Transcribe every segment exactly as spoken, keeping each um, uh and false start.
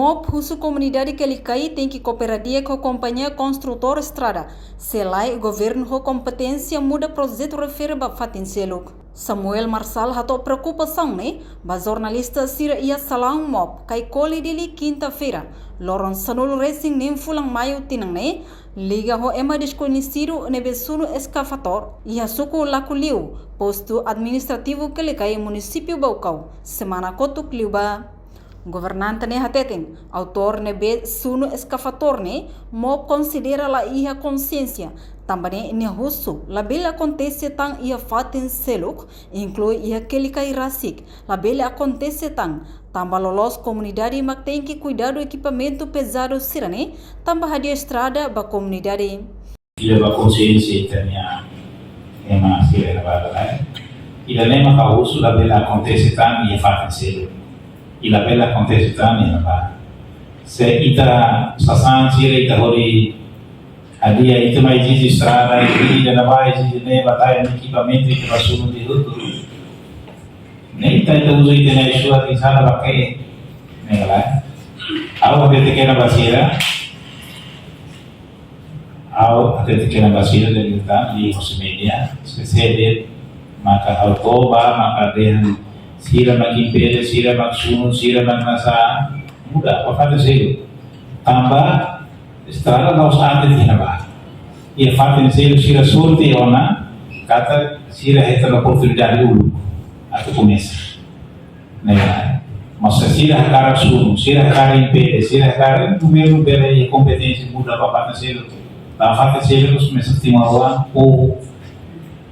MOP husu komunidade Kelikai tenke koopera di'ak ho kompañia konstrutór estrada, se lae governu ho kompeténsia muda projetu refere ba fatin seluk. Samuel Marçal hato'o preokupasaun ne'e ba jornalista sira iha salaun MOP Caicoli, Dili, kinta-feira, loron sanulu resin neen fulan Maiu tinan ne'e, liga ho ema deskoñesidu ne'ebé sunu eskavatór iha suku Lakuliu, postu administrativu Kelikai, munisípiu Baucau, semana kotuk liubá. Governante ne'e hateten, autór ne'ebé sunu eskavatór ne'e, MOP konsidera la iha konsiénsia, tanba ne'e nia husu labele akontese tan iha fatin seluk, inklui iha Kelikai rasik, labele akontese tan, tanba loloos komunidade mak tenke kuidadu ekipamentu pezadu sira-ne'e, tanba hadi'a estrada ba komunidade. Leva konsiénsia ita-nia ema sira iha ne'ebá, eh. Ida-ne'e mak ha'u husu labele akontese tan iha fatin seluk. I labele akontese tan iha ne'ebá. Se ita sasán sira ita hodi hadi'a, ita mai ezije estrada, ezije ida-ne'ebá, ezije ne'e, ba tau ekipamentu ita ba sunu tiha hotu. Ne'e ita, ita uza ita-nia ai-suar, ita sala ba ke. Ne'e ka lae. Ha'u hatete kena ba sira. Ha'u hatete kena ba sira de'it liután, liuhosi média, se sede maka ha'u toba, maka dehan sira mak impede, sira mak sunu, sira mak nasa, muda ba fatin seluk. Tanba estrada la'ós aat tiha ne'ebá. Iha fatin seluk sira sorte ona katak sira hetan oportunidade uluk atu komesa. Ne'e, mas se sira hakarak sunu, sira hakarak impede, sira hakarak, governu bele iha kompeténsia muda ba fatin seluk. Ba fatin seluk, komesa timoroan, povu,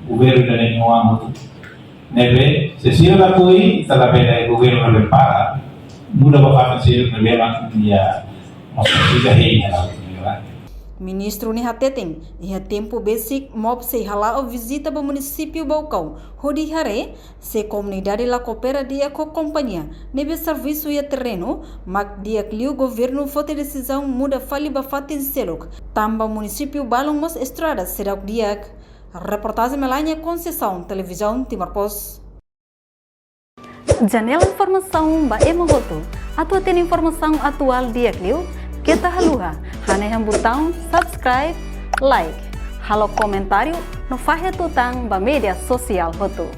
governu ida-ne'e nia oan hotu. Ne'ebé, se sira lakohi, ita labele, governu labele para, muda ba fatin seluk, ne'ebé mak iha, mas se sira hein hela, ne'e ka lae. Ministru ne'e hateten, iha tempu besik MOP sei hala'o vizita ba munisípiu Baucau, hodi haree se komunidade la koopera di'ak ho kompañia ne'ebé servisu iha terrenu, mak di'ak liu governu foti desizaun muda fali ba fatin seluk, tanba munisípiu balun mós estrada seidauk di'ak. Reportajen Melania Conceição, Televizaun Timor Post. Janela informasaun ba ema hotu. Atu hatene informasaun atuál di'ak liu, keta haluha hanehan butaun subscribe, like, halo komentáriu no fahe tutan ba média sosiál hotu.